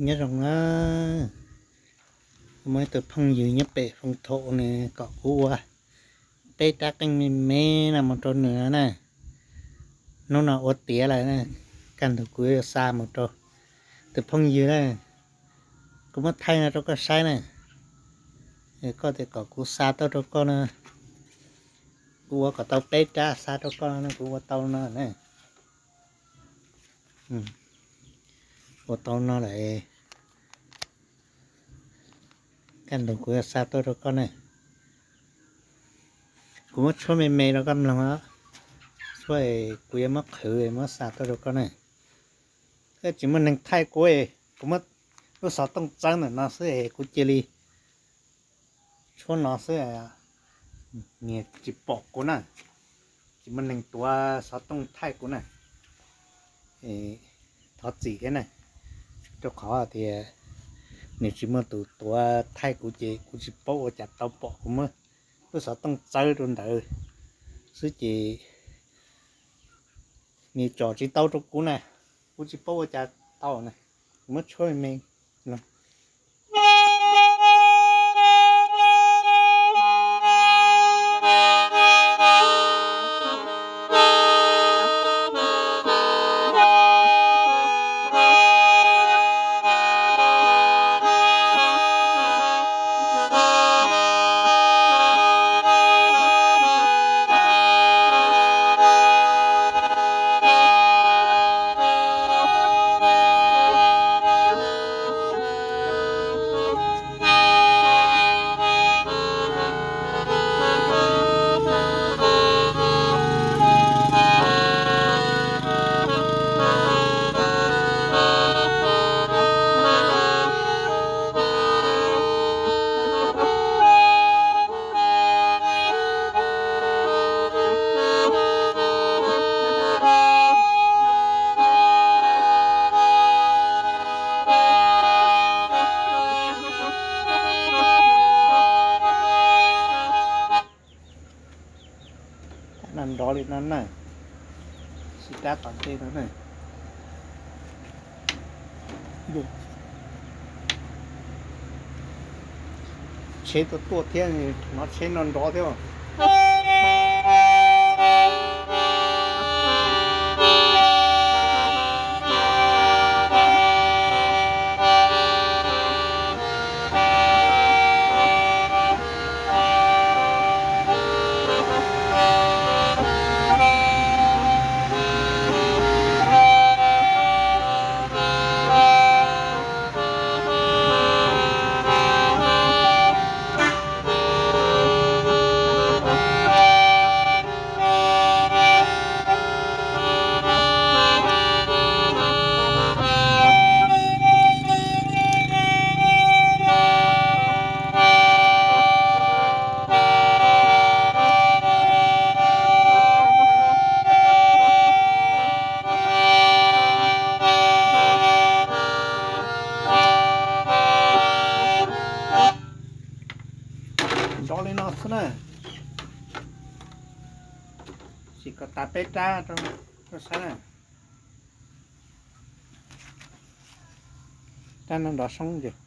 Nyob zoo na, muaj ib tug phooj ywg nyob pem Foo Thaum nws kom kuv ua peb rab qeej me me no mus rau nws na. Hnub no ua tiav lawm, kaj ntug kuv yuav xa mus rau tus phooj ywg na. Kuv muab thaij no rau koj saib na. Koj tias kom kuv xa tuaj rau koj no, kuv ua kom tau peb rab xa rau koj no, kuv ua tau no na. Ua tau no lawm, kaj ntug kuv yuav xa tuaj rau koj ne. Kuv muab tshuab me me rau koj mloog os. Tshuab, kuv yuav muab qhwv muab xa tuaj rau koj ne. Tsis muaj neeg thaij kuv, kuv muab lub xov tooj txawb ntawm no xwb es kuv cia li tshuab no xwb, nyias tsis pom kuv na. Tsis muaj neeg tuav xov tooj thaij kuv na. Thov txim thiab na, rau qhov tias nws tsis muaj tus tuav thaij kuv ces kuv tsis paub ua cas tau pom, kuv muab lub xov tooj txawb rau ntawd xwb ces nws tsom tsis tau rau kuv na, kuv tsis paub ua cas tau na. Kuv muab tshuab me me no. Rab no nrov li no na, xib rab tom ntej no na. Tsheb tuaj tuaj thiab, hnov tsheb no nrov thiab. Nrov li no xwb na. Sim kom tas peb rab rau koj saib na. Rab no nrov soob ces.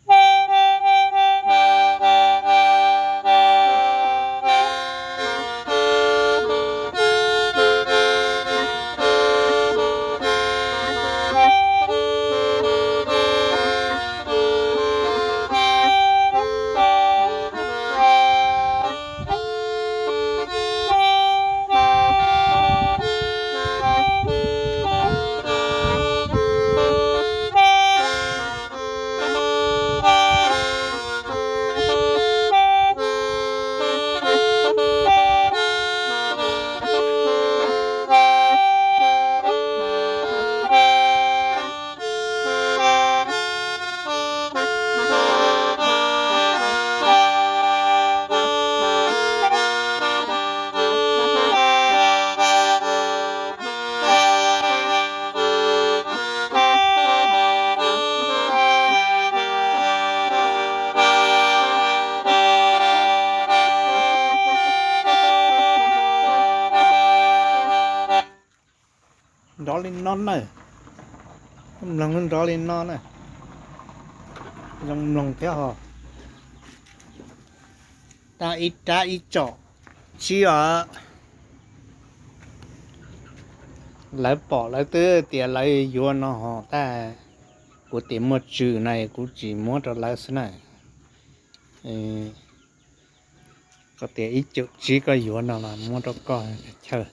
Nrov li no na. Mloog nrov li no na. Zoo mloog thiab ho. Tag ib rab ib tsom tsib os. Lawv pom lawv twb tias lawv yuav no ho, tab kuv tias muaj tswv na kuv tsis muab rau lawv xwb na. Koj tias ib caum tsib koj yuav no los muab rau koj chaw.